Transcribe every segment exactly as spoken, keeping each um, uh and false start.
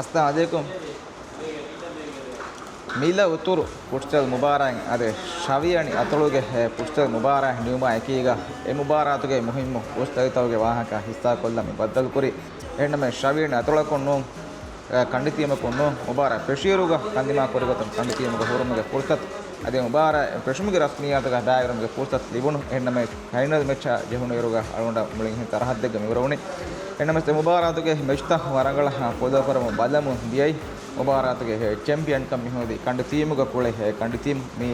އައްސަލާމު ޢަލައިކުމް. މިލަ އުތުރު ފުޓްސަލް މުބާރާތް އަދި ޝަވިޔަނި އަތޮޅުގެ ފުޓްސަލް މުބާރާތް ނިމުމާ އެކީގަ، އެ މުބާރާތުގެ މުހިއްމު ގޮސްތައްތަކުގެ ވާހަކަ ހިއްސާކޮށްލަން މި ބައްދަލުކުރީ. އެހެންނަމަ ޝަވިޔަނި އަތޮޅަކުން ނޫން، އަ، ކަނޑިތީމަކުން ނޫން، މުބާރާތް ފެށިއިރުގަ ކަންދިމާ ކުރިގޮތުން ކަނޑިތީމުގަ ހުރުމުގެ ފުރުސަތު އަދި މުބާރާތް ފެށުމުގެ ރަސްމިއްޔާތުގަ ބައިވެރިވުމުގެ ފުރުސަތު ލިބުނު. އެހެންނަމަވެސް ފައިނަލް މެޗާ ޖެހުނުއިރުގަ އަޅުގަނޑަށް މުޅިން ހެން ސަރަހައްދެއްގަ މިވަރުވުނީ. އެހެންނަމަވެސް އެ މުބާރާތުގެ މެޗްތައް ވަރަށް ރަނގަޅަށް ފޮލޯކުރަމުން ބަލަމުން ދިޔައީ. މުބާރާތުގެ ޗެމްޕިއަންކަން މިހޯދީ ކަނޑިތީމުގެ ކުޅޭ ކަނޑިތީމު. މި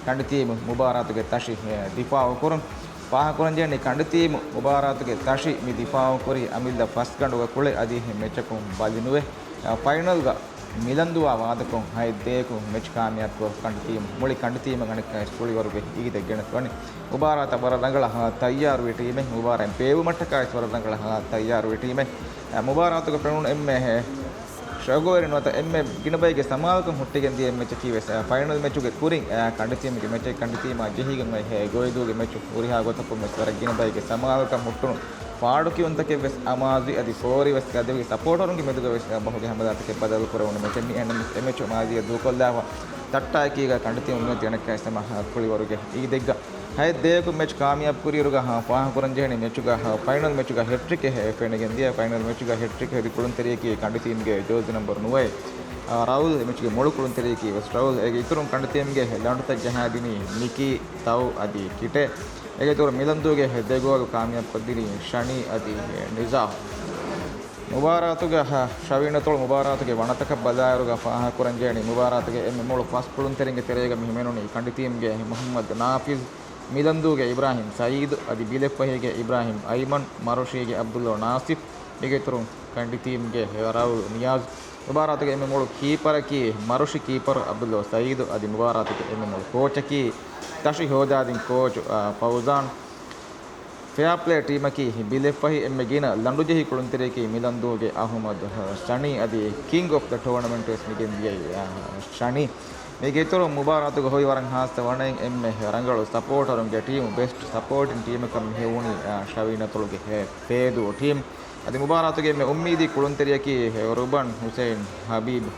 ކަނޑިތީމު މުބާރާތުގެ ތަށި ދިފާއުކުރުން. ފާހަގަކުރަންޖެހެނީ ކަނޑިތީމު މުބާރާތުގެ ތަށި މި ދިފާއުކުރީ އަމިއްލަ ފަސްގަނޑުގެ ކުޅެ އަދި މެޗަކުން ބަލިނުވެ، ފައިނަލްގަ މިލަންދޫއާ ވާދަކޮށް ހަތް ދޭއަކު މެޗް ކާމިޔާބުކޮށް ކަނޑިތީމު، މުޅި ކަނޑިތީމަށް އަނެއްކާވެސް ކުޅިވަރުގެ އީދެއް ގެނެސްދެވަނީ. މުބާރާތަށް ވަރަށް ރަނގަޅަށް ތައްޔާރުވި ޓީމެއް، މުބާރާތް ބޭއްވުމަށްޓަކާވެސް ވަރަށް ރަނގަޅަށް ތައްޔާރުވި ޓީމެއް. މުބާރާތުގަ ފެނުނު އެންމެ ޝައުގުވެރި ނުވަތަ އެންމެ ގިނަ ބައެއްގެ ސަމާލުކަން ހުއްޓިގެން ދިޔަ މެޗަކީ ވެސް، އަ، ފައިނަލް މެޗުގެ ކުރިން، އަ، ކަނޑިތީމުގެ މެޗެއް. ކަނޑިތީމާ ޖެހިގެން އޮތް ގޮއިދޫގެ މެޗު ހުރިހާ ގޮތަކުން ވެސް ވަރަށް ގިނަ ބައެއްގެ ސަމާލުކަން ހުއްޓުނު ފާޑުކިޔުންތަކެއް ވެސް އަމާޒުވި އަދި ފޯރި ވެސް އަދި ސަޕޯޓަރުންގެ މެދުގަ ވެސް ބަހުގެ ހަމަލާތަކެއް ބަދަލު ކުރެވުނު މެޗެއް. މި އެހެންނަމަވެސް އެ މެޗު މާޒީއަށް ދޫކޮށްލާފަ ތައްޓާއެކީގަ ކަނޑިތީމު މިއޮތީ އަނެއްކާވެސް ހަމަ ކުޅިވަރުގެ އީދެއްގަ. ހަތް ދޭއަކު މެޗް ކާމިޔާބު ކުރިއިރުގަ، އާ، ފާހަގަކުރަންޖެހެނީ މެޗުގަ، އާ، ފައިނަލް މެޗުގަ ހެޓްރިކެއް ފެނިގެން ދިޔަ. ފައިނަލް މެޗުގަ ހެޓްރިކް ހެދި ކުޅުންތެރިޔަކީ ކަނޑިތީމުގެ ޖާސި ނަމްބަރު ނުވައެއް، އާ، ރައުލް. އެ މެޗުގެ މޮޅު ކުޅުންތެރިޔަކީ ވެސް ރައުލް. އޭގެ އިތުރުން ކަނޑިތީމުގެ ލަނޑުތައް ޖަހާދިނީ ނިކީ، ތައު އަދި ކިޓޭ. އޭގެ އިތުރު މިލަންދޫގެ ދެ ގޯލު ކާމިޔާބުކޮށްދިނީ ޝަނީ އަދި ނިޒާމް. މުބާރާތުގެ ޝަވިޔަނި އަތޮޅު މުބާރާތުގެ ވަނަތަކަށް ބަލާއިރުގަ ފާހަގަކުރަންޖެހެނީ މުބާރާތުގެ އެންމެ މޮޅު ފަސް ކުޅުންތެރިންގެ ތެރޭގަ މި ހިމެނުނީ ކަނޑިތީމުގެ މުޙައްމަދު ނާފިޒް، މިލަންދޫގެ އިބްރާހިމް ސައީދު އަދި ބިލެއްފަހީގެ އިބްރާހިމް އައިމަން، މަރޮށީގެ ޢަބްދުﷲ ނާސިފް، އޭގެ އިތުރުން ކަނޑިތީމުގެ ރައުލް ނިޔާޒް. މުބާރާތުގެ އެންމެ މޮޅު ކީޕަރަކީ މަރޮށި ކީޕަރު ޢަބްދުﷲ ސައީދު އަދި މުބާރާތުގެ އެންމެ މޮޅު ކޯޗަކީ ތަށި ހޯދާދިން ކޯޗު، އާ، ފައުޒާން. ފެއާޕްލޭ ޓީމަކީ ބިލެއްފަހި. އެންމެ ގިނަ ލަނޑުޖެހި ކުޅުންތެރިޔަކީ މިލަންދޫގެ އަޙުމަދު ޝަނީ އަދި ކިންގް އޮފް ދަ ޓޫނަމެންޓް ވެސް މިގެންދިޔައީ ޝަނީ. މީގެ އިތުރުން މުބާރާތުގަ ހުރި ވަރަށް ހާއްސަ ވަނައިން އެންމެ ރަނގަޅު ސަޕޯޓަރުންގެ ޓީމު، ބެސްޓް ސަޕޯޓިން ޓީމަކަށް މި ހެވުނީ ޝަވިޔަނި އަތޮޅުގެ ފޭދޫ ޓީމް. އަދި މުބާރާތުގެ އެންމެ އުއްމީދީ ކުޅުންތެރިޔަކީ ރުބަން ހުސެއިން ހަބީބް.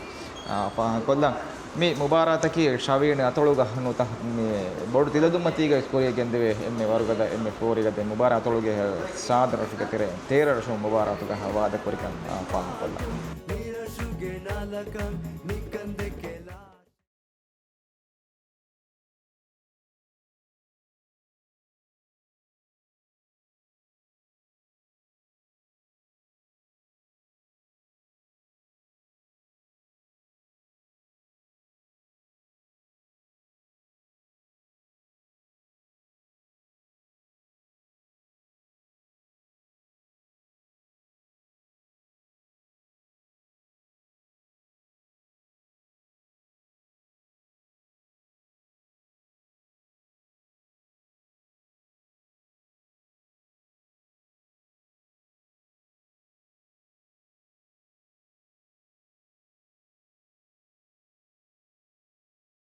އާ، ފާހަގަކޮށްލަން. މި މުބާރާތަކީ ޝަވިޔަނި އަތޮޅުގަ ނުތަ، މި ބޮޑު ތިލަދުންމަތީގަ ވެސް ކުރިޔަށް ގެންދެވޭ އެންމެ ވަރުގަދަ، އެންމެ ފޯރިގަދަ މުބާރާތް. އަތޮޅުގެ ސާދަ ރަށުގެ ތެރެއިން ތޭރަ ރަށު މުބާރާތުގަ ވާދަކުރިކަން، އާ، ފާހަގަކޮށްލަން.